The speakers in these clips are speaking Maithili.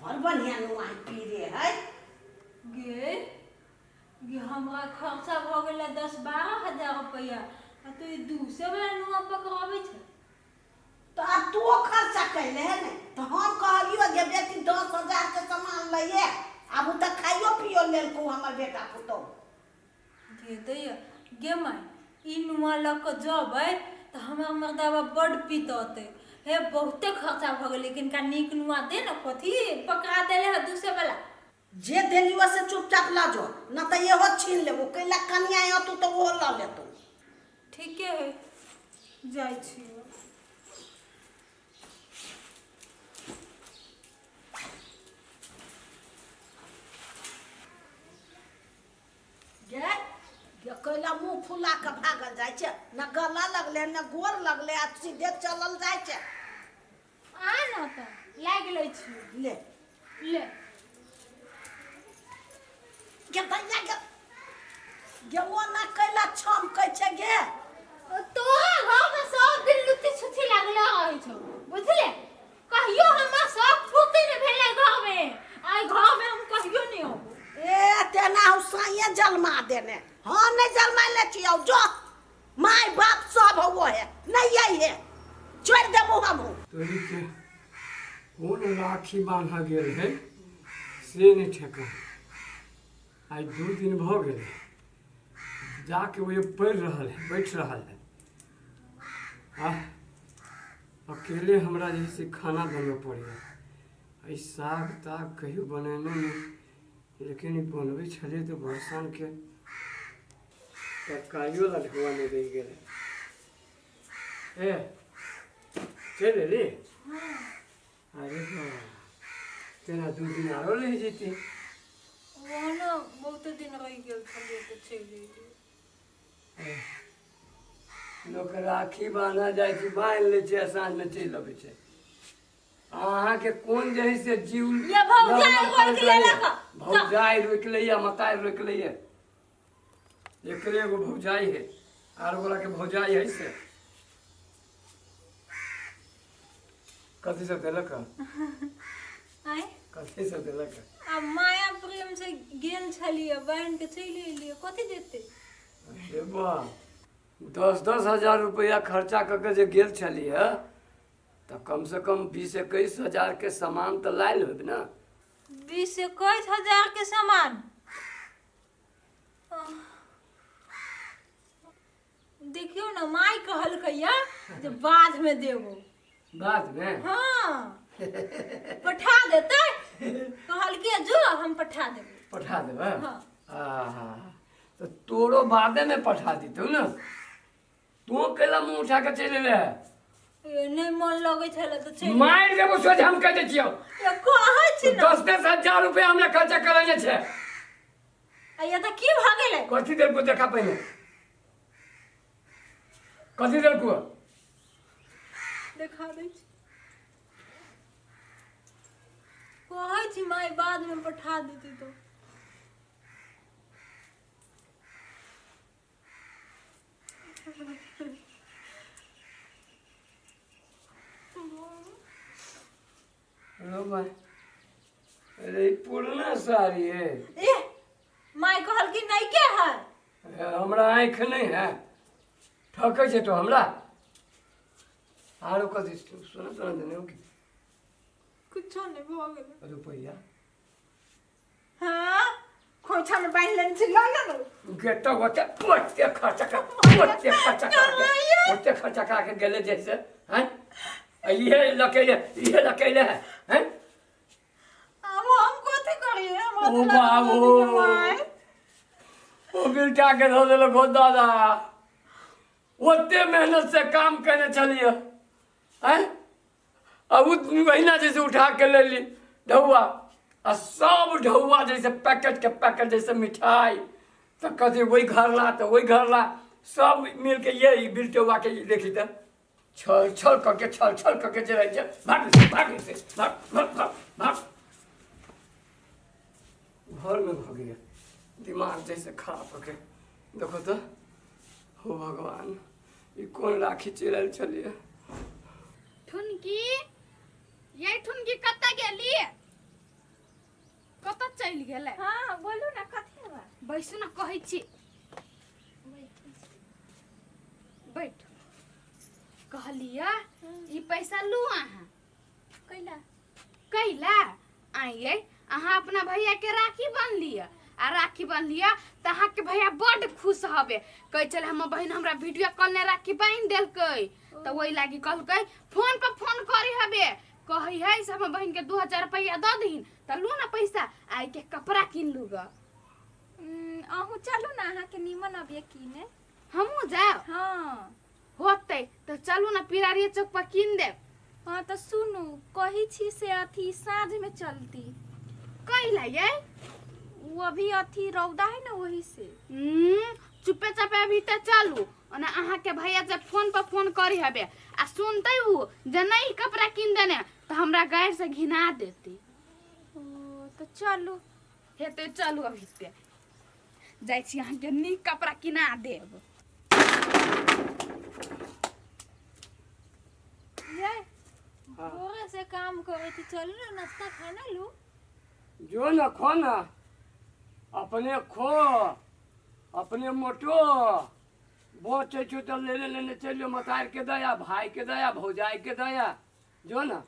बड़ बढ़िया नुआ है पीरे है। गे गे, हमरा खर्चा भऽ गेलै 10-12 हजार रुपैआ आ तू ई दूसरे वाला नुआ पकड़ाबै छै। तऽ आब तू खर्चा कैले है ने, तऽ हम कहलियो जे बेटी 10,000 के सामान लइए आब, ओ तऽ खाइयो पियो लेलकौ हमर बेटा पुतोहु। गे दैया, गे माय, ई नुआ लऽ कऽ जेबै तऽ हमरा मर्दाबा बड्ड पिततै। हे, बहुते खर्चा भऽ गेलै, किनका नीक नुआ दे ने, कथी पकड़ा देले है दूसरे वाला? जे देलियो से चुपचाप लऽ जो, न तऽ इहो छीन लेबो। कैला कनिया अतौ तऽ ओहो लऽ लेतौ। ठीके है, जाइ छी। गे गे, कैला मुँह फुला कऽ भागल जाइ छै? न गला लगले न गोर लगले आ सीधे चलल जाइ छै। आ न तऽ लागि लै छी। ले। ले। गे भैया, गे गे, ओ न कैला छमकै छै गे? तोरा घरमे सब दिन लुत्ती छुत्ती लागले रहै छौ, बुझले? कहियो हमर सब फुर्ती नहि भेलै घरमे। आइ घरमे हम कहियो नहि अबू। ए, तेना हूँ साइए जलमा देने, हम नहीं जलमाइले छियौ। जो माय बाप सब हो है, नहीं आई है, छोड़ देबो हमहूँ। तोरीके कोन राखी बान्हऽ गेल है से नहि ठेकान। आइ 2 दिन भऽ गेलै, जाके ओ पढ़ि रहल है, बैठ रहल है आ अकेले हमरा जे है से खाना बनबऽ पड़ैए। एहि साग ताग कहियो बनेने नहि, लेकिन ई बनबै छलियै तऽ बरसानके तरकारियो लढुआ नहि रहि गेलै। ए, चलि एली? अरे बा, तेना 2 दिन आरो रहि जैती। ओहनो बहुते दिन रहि गेल छलियै तऽ चलि एलियै। लोक राखी बान्हऽ जाइ छै, बान्हि लै छै आ साँझमे चलि अबै छै। अहाँके कोन जे है से जीव ये भौजाइ रोकि लेलक। भौजाइ रोकि लैया, मताइ रोकि लैया। एकरे एगो भौजाइ है, आर गोरा के भौजाइ है से कथी सब देलक? आँय? कथी सब देलक? आ माया प्रेम से गेल छलियै, बान्हि के चलि एलियै, कथी देतै? अरे वाह, 10-10 हजार रुपैआ खर्चा कऽ के जे गेल छलियै तऽ कमसँ कम 20-21 हजारके सामान तऽ लायल होब ने? 20-21 हजार के सामान? आह। देखियौ ने, माय कहलकैया जे बादमे देबो। बादमे? हाँ, पठा देतै कहलकै, जो हम पठा देबै। पठा देबै? हाँ। आहा, तऽ तोरो बादेमे पठा दितौ ने, तू कैला मुँह उठा के चलि एले? ए, नहि मन लगै छलै तऽ चलि। मारि देबो सोझ, हम कह दै छियौ। ए, कहै छी ने। 10-10 हजार रुपया हमरा खर्चा करेने छै। आ ये तऽ की भऽ गेलै? कथी देलको? देखा पहिने, कथी देलको? देखा दै छी। कहै छी माय बादमे पठा देतै तऽ। लो भाई, अरे ई पुरना साड़ी है। ए, माय कहल कि नहीं के है। ए, हमरा आँखि नहि है? ठकै छै तो हमरा। आरो कथी सोना तोना देने हो की? कुछो नहीं, भऽ गेलै। रुपैआ? हाँ, खोइछा में बान्हि लेने छी, लऽ लेलहुँ। गेटो ओते ओते खर्चा कर, ओते खर्चा करा के, ओते खर्चा करा के गेले जैसे हैं, आ इहे लकेले, इहे लकेले है हैं। आब हम कथी करियै? हमरा ओ तऽ लागल बाबू। जे माय ओ बिलटा के धऽ देलक हो दादा। ओते मेहनत से काम केने छलियै हैं, आ उ महीना जैसे उठा के ले ली ढौआ, आ सब ढौआ जैसे पैकेट के पैकेट, जैसे मिठाई तऽ कथी, वही घर ला तऽ वही घर ला, सब मिल के ये ई बिलटौआ के ई देखी तऽ छल छल करके, छल छल करके जे रहै छै। भाग से, भाग से, भाग भाग भाग भाग। घरमे भऽ गेलै दिमाग जैसे खराब होके। देखो तऽ, हो भगवान, ई कोन राखी चलि आयल छलियै? ठुनकी, ये ठुनकी, कतऽ गेली? गेलै। हाँ बोलू ना, कथी बा? बैसू ना, कहै छी, बैठ। कहलियै ई पैसा लू अहाँ। कैला? कैला आइए, अहाँ अपना भैया के राखी बांध लिअ, आ राखी बांध लिअ तऽ अहाँके भैया बड्ड खुश हबे। कहै छलै हमर बहिन हमरा वीडियो कॉल ने राखी बान्हि देलकै, तऽ ओहि लागी कहलकै फोन पर फोन करी हबे, कहै है से हमर बहिन के 2000 रुपैआ दऽ दहीन। तऽ लू ना पैसा, आइ के कपड़ा कीन लू ग। अहूँ चलू ना, अहाँके नीमन अबिये कीने। हमहूँ जायब? हाँ। होतै तऽ चलू ने, पिरारिये चौक पर कीन देब। हाँ तऽ सुनू, कहै छी से अथी साँझमे चलती। कैला यै? ओ अभी अथी रौदा है ना, वही से। चुपे चापे अभी तऽ चलू, ओना अहाँके भैया जब फोन पर फोन करी हबे आ सुनते उ जे नहीं कपड़ा कीन देने, तऽ हमरा गारि से घिना देती। ओ तऽ चलू। हेतै, चलू, अभी ते जाइ छी, अहाँके नीक कपड़ा किना देब। ये भोरे से काम करे थी, चलू ना नाश्ता खाना लू। जो ना, खो ना, अपने खो, अपने मोटो बचे छौ तऽ लेने लेने चलि जो, मतार के दया, भाई के दया, भौजाई के दया। जो ना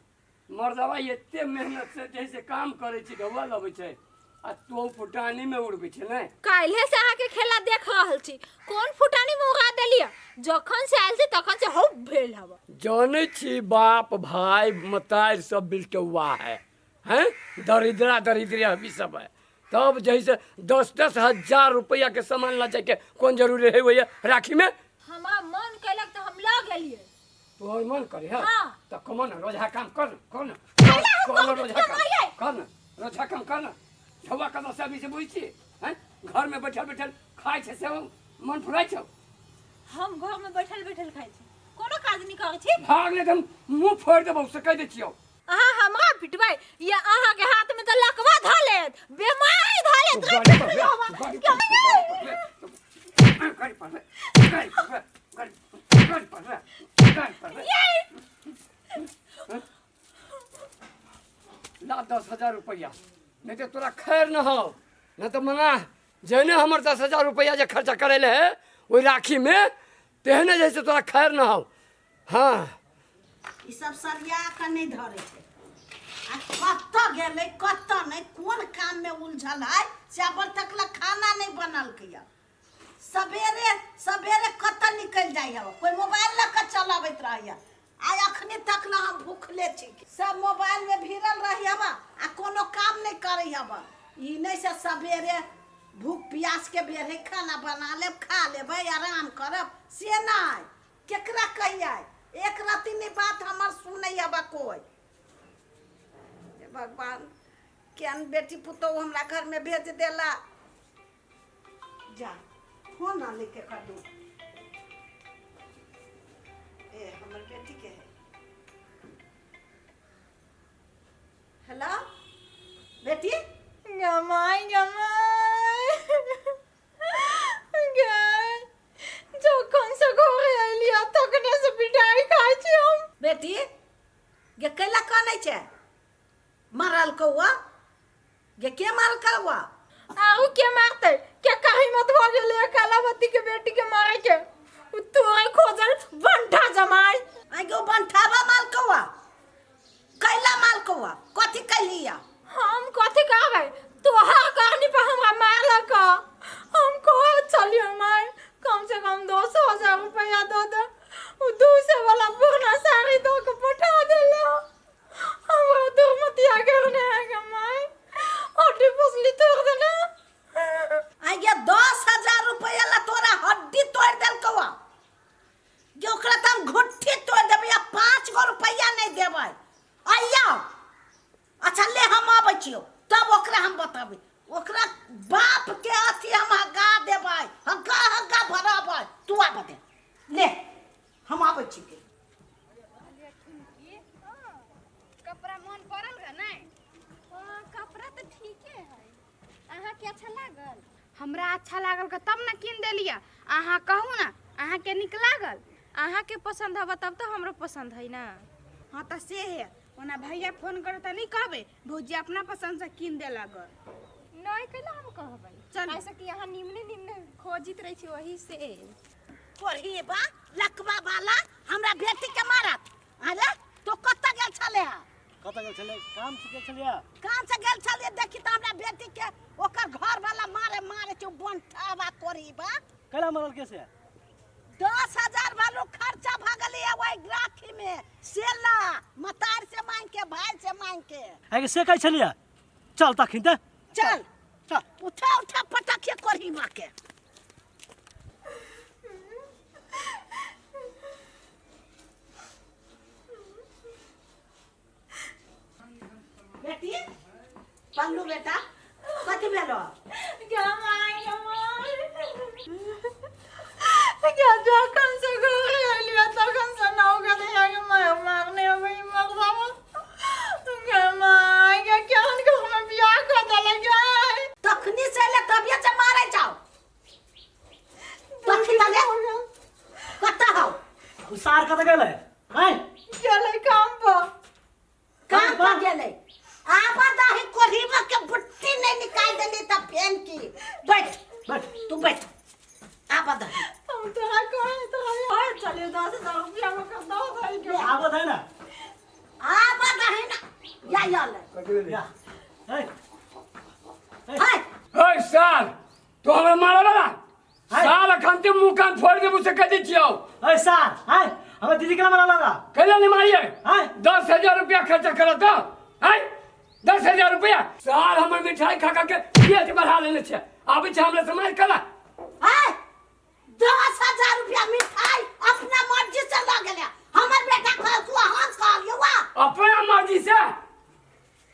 मर्दवा, एते मेहनत से जैसे काम करै छै, ढौआ लबै छै, आ तू फुटानी में उड़बै छै ने? काल्हे से अहाँके खेला देख रहल छी, कोन फुटानी में उड़ा देलियै? जखन से आयल छी तखन से हौ भेल हव। जानै छी, बाप भाई मतार सब बिलटौआ है, हैं दरिद्रा दरिद्री अभी सब है। तब जैसे 10-10 हजार रुपया के सामान ला जाके कोन जरूरी है वही राखी में? हमरा मन केलक तऽ हम लऽ गेलियै। तोहर मन करे है? हाँ। तो कमो ना, रोजा काम कर न, कर न, कर न, रोजा काम कर न, रोजा काम कर न। ढौआ कतऽ से अभी से बुझै छी हैं? घर में बैठल बैठल खाइ छै से मन फुराइ छौ? हम घर में बैठल बैठल खाइ छी, कोनो काज नहि करै छी। भाग ले, हम मुंह फोड़ देबौ से कहि दै छियौ। अहाँ हमरा पिटबै या अहाँके हाथ में तऽ लकवा धऽ लेत, बेमारी धऽ लेत। तू गाड़ी पर ले, तू गाड़ी पर ले, गाड़ी पर ले, गाड़ी पर ले, गाड़ी गाड़ी पर ले, गाड़ी पर ले। ला 10,000 रुपैआ, नहीं तो तोरा खैर न हो। नहीं तो मना जेहने हमर 10,000 रुपैआ जे खर्चा करेले है ओहि राखी में, तेहने जैसे तोरा खैर न हो। हाँ। ई सब सरिया कऽ नहि धरै छै, आ कतऽ गेलै कतऽ नहि, कोन काममे उलझल है से अबर तक लए खाना नहि बनलकै। सवेरे सवेरे कतऽ निकलि जाइ हव? कोइ मोबाइल लऽ कऽ चल अबैत रहैया। आइ अखनी तक ने हम भूखले छी। सब मोबाइलमे भिड़ल रही हवा आ कोनो काम नहि करै हवा। ई नहि से सवेरे भूख प्यास के बेर है, खाना बना लेब, खा लेबै, आराम करब, से नहि। केकरा कहियै? एक रत्ती नहि बात हमर सुनै हवा कोइ। हे भगवान, केहन बेटी पुतोहु हमरा घरमे भेज देला। जा, फोन आने के कर दू। ए, हमर बेटी के है। हेलो बेटी। गमाई गमाई गे, जखन से घरे अयलियै तखने से पिटाई खाइ छी हम। बेटी गे, कैला कनै छै? मारल कौआ गे, के मारल कौआ? आरू के मारतै? के हिम्मत भऽ गेलै कालावती के बेटी के मारे के? उ तोरे खोजल बंठा जमाई। आइ गो, बंठावा माल कौआ? कैला माल कौआ? कथी कैलिया? हम कथी कहबै? तोहर करनी पर हमरा मारलक। हम कह चलियो माय, कम से कम 10,000 रुपया दऽ दे। उ 200 वाला पुरना साड़ी दऽ के पठा देला। हमरा दुर्मतिया करने है गे माय, हड्डी पसली तोड़ देना। आइ गे, 10,000 रुपया ला तोरा हड्डी तोड़ देलकौ गे? ओकरा तऽ हम घुट्ठी तोड़ देबै आ 5 गो रुपया नहि देबै। अइया, अच्छा ले, हम अबै छियौ, तब ओकरा हम बतेबै। ओकरा बाप के अथी हम हगा देबै, हगा हगा भरबै। तू आबऽ दे, ले, हम आबै छी। कपड़ा मन पड़ल गे नहि? हाँ, कपड़ा तऽ ठीके है। अहाँके अच्छा लागल? हमरा अच्छा लागल गे तब ने कीन देलियै। अहाँ कहू ने, अहाँके नीक लागल? अहाँके पसंद हवा तब तऽ हमरो पसंद है ना। हाँ तऽ से है। ओना भैया फोन करे तऽ नहीं कहबै, भौजी अपना पसंद से कीन देलक। नहीं कैला हम कहबै। चलू। ऐसे कि अहाँ निमने निमने खोजित रहै छी ओही से। कोढ़ी बा लकवा वाला हमरा बेटी के मारत। अरे तो कतऽ गेल छले हँ? कतऽ गेल छलै? काम से गेल छलियै। काम से गेल छलियै, देखी तऽ हमरा बेटी के ओकर घर वाला मारे मारे छै बनठावा कोढ़ी बा। कैला मरल के से? 10,000 वालो खर्चा भऽ गेलै ओहि राखी में, सेला मतार से मांग के, भाई से मांग के। आगे से कहै छलियै। चल तखन तऽ। चल चल। उठा उठा पटकिए कोढ़ी माँ के। बेटी पल्लू बेटा कथी भेलो? क्या माय क्या जखन से घर एलियै तखन से नौकर के माय मारने अबै मरदावा। गे my गे, केहन घर में बियाह कऽ देलक गे। तखनी से ले तबियत से मारे जाओ। तखनी तले कतऽ हौ? उ सार कतऽ गेलै? आँय? गेलै काम पर। काम पर गेलै। आबा दाही कोढ़ीबा के बुट्टी नहीं निकाल देली त फेन की। बैठ बैठ तू बैठ। आबा दाही। हम तोरा कहे तोरा ओए चलिए 10,000 रुपया में कर दो भाई के। आबऽ दे ना। आबा दाही ना। या या ले। या। ए हाय। ए साल तो हमरा मारे वाला साल अखन ते मुंह कान फोड़ देबू से कह दै छियौ। ए सार, आय हमर दीदी के मारा लगा। कैला नहीं मारिए? आय 10,000 रुपया खर्चा करत हो। आय 10,000 रुपया साल हमर मिठाई खा खा के पेट बढ़ा लेने छै। आबै छै हमरा समाज कला। आय 10,000 रुपया मिठाई अपना मर्जी से लऽ गेलै। हमर बेटा कहलकौ हम कहलियौ वा। अपना मर्जी से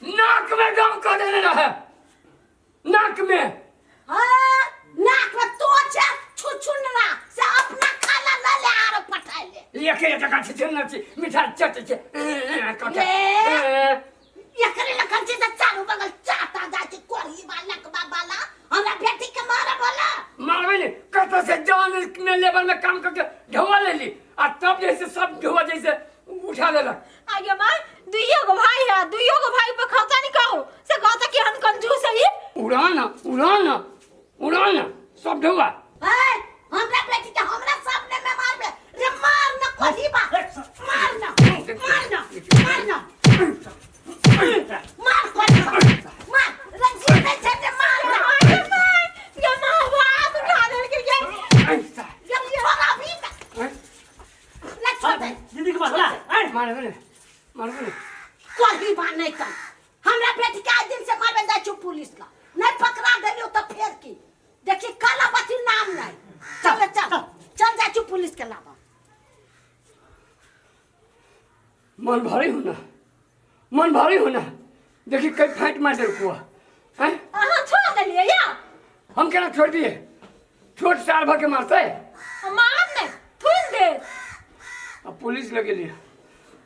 नाक में दम कऽ देने रहे। नाक में। हाँ, नाक में तो छे छुछुनरा से अपना खाना ल ले आरो पठाय ले। एक एक टका छुछुनरा छी मिठाई चट छै। ए, एकरे लखन छै से चारू बगल चाटा जाइ छै कोढ़ी बा लकबा वाला हमरा बेटी के मारे वाला। मारबै ने कतऽ से जान में लेबर में काम करके ढोआ लेली आ तब जैसे सब ढोआ जैसे उठा लेलक। आगे माय दुइयो गो भाई है, दुइयो गो भाई पर खर्चा नहीं करू से कहता कि हम कंजूस है। उड़ान उड़ान उड़ान सब ढोआ। ए हमरा बेटी के हमरा सामने में मारबे रे मार न कोढ़ी बा मार न मार न मार न मार कोढ़ी बा मार रे जीते छे रे मार न। आगे माय ये मां बात उठा देल के ये ये छोरा भी ले छोड़ दे दीदी के मारला। आय मारबे ने मारबे ने कोढ़ी बा नहीं त हमरा बेटी के आज दिन से मारबे जाइ छु पुलिस ला नहीं पकड़ा देलियो त फेर की देखी काला बच्ची नाम नहीं। चल चल चल जाइ छु पुलिस के लाबा। मन भारी होना मन भारी होना देखी कई फाइट मार देलको हैं। अहाँ छोड़ देलियै या? हम केना छोड़ दिए? छोट साल भर के मारते मारब नहीं थुन दे। अब पुलिस लगे लिया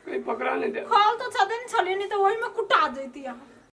कहीं पकड़ा नहीं दे। खोल तो छदन छली नहीं तो वही में कुटा जैती अहाँ।